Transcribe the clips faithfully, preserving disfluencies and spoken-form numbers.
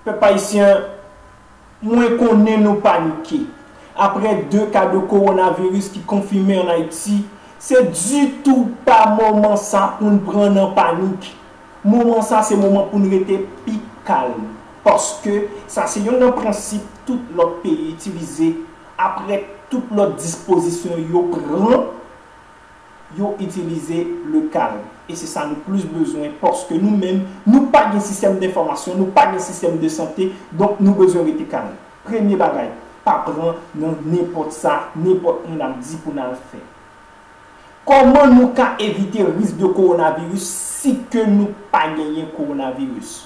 Pèp ayisyen, mwen konnen nou panike. Apre de ka de kowonaviris ki konfime ann Ayiti, se ditou pa moman sa pou n pran nan panik. Moman sa se moman pou n rete pi kalm. Paske sa se youn nan prensip tout lòt peyi itilize. Apre tout lòt dispozisyon yo pran, yo itilize le kalm. E se sa nou plis bezwen, paske nou menm, nou pa gen sistèm de enfòmasyon, nou pa gen sistèm de sante, donk nou bezwen rete kalm. Premye bagay, pa pran nan nenpòt sa nenpòt moun ap di pou n al fè. Kòman nou ka evite risk de kowonaviris si ke nou pa genyen kowonaviris?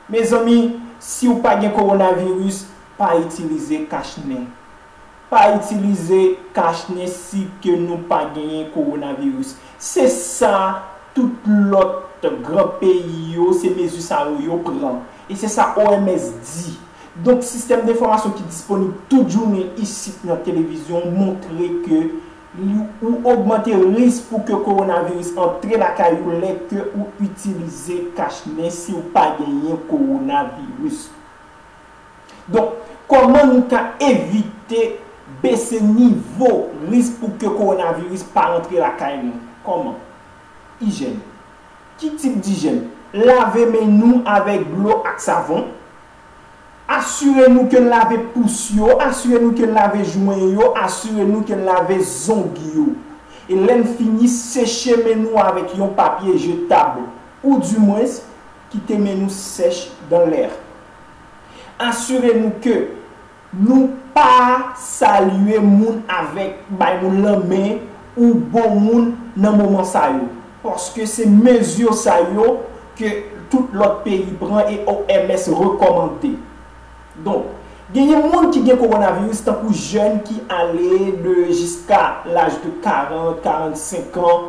Mezanmi, si w pa gen kowonaviris, pa itilize kach nen. Pa itilize kach nen si ke nou pa genyen kowonaviris. Se sa tout lòt gran peyi yo, se mezi sa yo yo pran. E se sa O M S di. Donk, sistèm de enfòmasyon ki disponib tout jounen isit nan televizyon montre ke li, ou ogmante risk pou ke kowonaviris antre lakay ou lè ke ou itilize kach nen si w pa genyen kowonaviris. Donk, kòman nou ka evite bese nivo risk pou ke kowonaviris pa rantre lakay nou? Kòman? Ijèn. Ki tip dijèn? Lave men nou avèk dlo ak savon. Asire nou ke n lave pous yo, asire nou ke n lave jwen yo, asire nou ke n lave zong yo. E lè n fini, seche men nou avèk yon papye jetab, oudimwens, kite men nou sèch dan lè. Asire nou ke nou pa salye moun avèk bay moun lanmen ou bon moun nan moman sa yo. Paske se mezi sa yo ke tout lòt peyi pran e O M S rekòmande. Donk, genyen moun ki gen kowonaviris tankou jèn ki ale de jiska laj de karant, karannsenk an.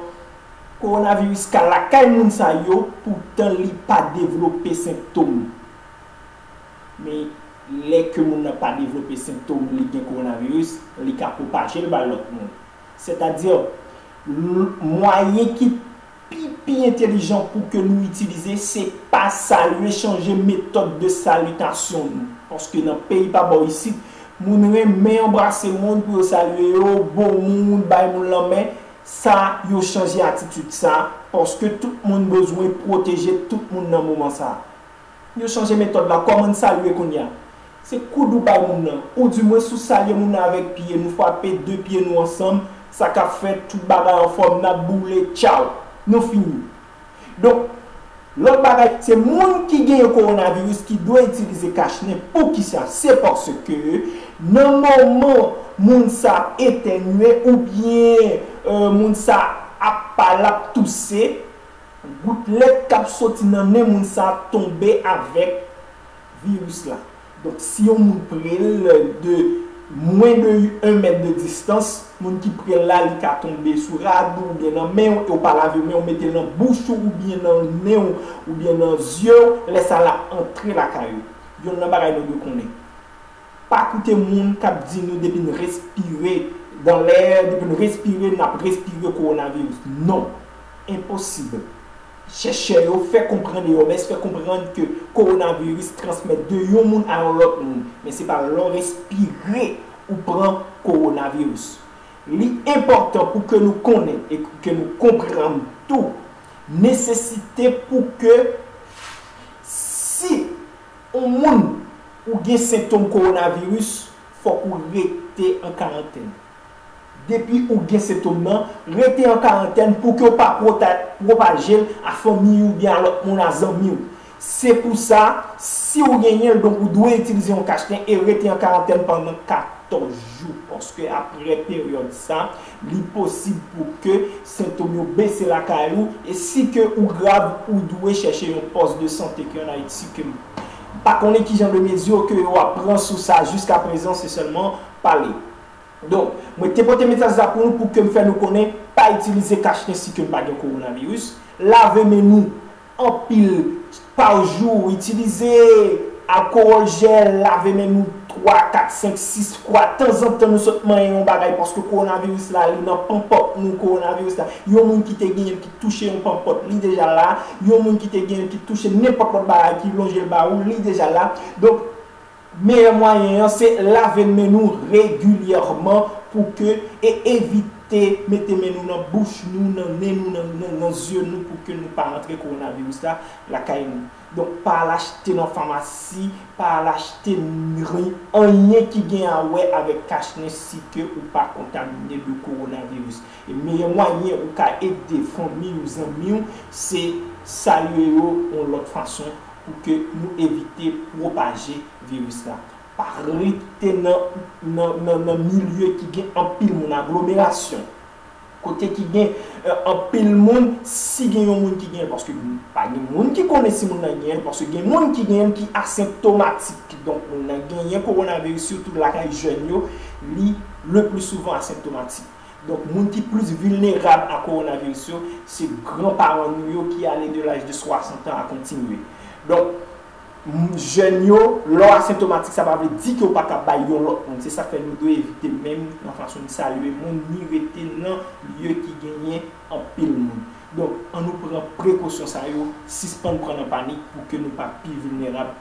Kowonaviris ka lakay moun sa yo, poutan li pa devlope sentòm. Men lè ke moun nan pa devlope sentòm li gen kowonaviris, li ka pwopaje l bay lòt moun. Sètadi, mwayen ki pi, pi entèlijan pou ke nou itilize, se pa salye, chanje metòd de salitasyon nou. Paske nan peyi pa bò isit, moun renmen anbrase moun pou yo salye yo, bon moun, bay moun lanmen. Sa, yo chanje atitid sa, paske tout moun bezwen pwoteje tout moun nan moman sa. Yo chanje metòd la, kòman n salye kounye a? Se koud ou bay moun nan, oudimwens ou salye moun nan avèk pye, nou frape de pye nou ansanm, sa k ap fèt, tout bagay anfòm, n ap boule, tchaw, nou fini. Donk, lòt bagay, se moun ki genyen kowonaviris ki dwe itilize kach nen. Poukisa? Se paske nan moman moun sa ap etènye oubyen, euh, moun sa ap pale, ap touse, goutlèt k ap soti nan nen moun sa tonbe avèk viris la. Donk, si yon moun pre l de mwen de yon mèt de distans, moun ki pre l la, li ka tonbe sou rad ou oubyen nan men w, e w pa lave men w, mete l nan bouch ou oubyen nan nen w oubyen nan zye w, lè sa l ap antre lakay ou. Youn nan bagay nou dwe konnen. Pa koute moun k ap di nou depi n respire dan lè, depi n respire, n ap respire kowonaviris. Non. Enposib. Chèchè yo fè konprann, e O M S fè konprann ke kowonaviris transmèt de yon moun a yon lòt moun. Men se pa lè w respire ou pran kowonaviris. Li enpòtan pou ke nou konnen e ke nou konprann tou nesesite pou ke si yon moun ou gen sentòm kowonaviris, fòk ou rete an karantèn. Depi ou gen sentòm nan, rete an karantèn pou ke w pa pwota-, pwopaje l a fanmi w oubyen a lòt moun, a zanmi w. Se pou sa, si w genyen l, donk ou dwe itilize yon kach nen e rete an karantèn pandan katòz jou, paske apre peryòd sa, li posib pou ke sentòm yo bese lakay ou, e si ke ou grav, ou dwe chèche yon pòs de sante ki ann Ayiti, ke m pa konnen ki jan de mezi ke yo ap pran sou sa jiskaprezan, se sèlman pale. Donk, mwen te pote mesaj sa pou nou pou ke m fè nou konnen, pa itilize kach nen si ke n pa gen kowonaviris. Lave men nou anpil pa jou, itilize alkowòl jèl, lave men nou twa, kat, senk, sis fwa, tanzantan nou sot manyen yon bagay, paske kowonaviris la, li nan panpòt nou, kowonaviris la. Yon moun ki te genyen l ki touche yon panpòt, li deja la. Yon moun ki te genyen l ki touche nenpòt lòt bagay ki lonje l ba ou, li deja la. Donk, meyè mwayen an, se lave men nou regilyèman pou ke, e evite mete men nou nan bouch nou, nan nen nou, nan, nan, nan zye nou, pou ke nou pa rantre kowonaviris la lakay nou. Donk, pa al achte nan famasi, pa al achte anyen ki gen a wè avèk kach nen si ke ou pa kontamine de kowonaviris. E meyè mwayen ou ka ede fanmi ou, zanmi ou, se salye yo yon lòt fason pou ke nou evite pwopaje viris la. Pa rete nan, nan, nan, nan milye ki gen anpil moun, aglomerasyon. Kote ki gen, eh, anpil moun, si gen yon moun ki genyen l, paske pa gen moun ki konnen si moun nan genyen l, paske gen moun ki genyen l ki asentomatik. Donk, moun nan genyen kowonaviris, sitou lakay jèn yo, li le pli souvan asentomatik. Donk, moun ki plis vilnerab a kowonaviris yo, se granparan nou yo ki ale de laj de swasant an a kontinye. Donk, m- jèn yo, lè w asentomatik, sa pa vle di ke w pa ka bay yon lòt moun. Se sa k fè nou dwe evite menm nan fason n salye moun, ni rete nan lye ki genyen anpil moun. Donk, ann nou pran prekosyon sa yo, sispann pran nan panik pou ke nou pa pi vilnerab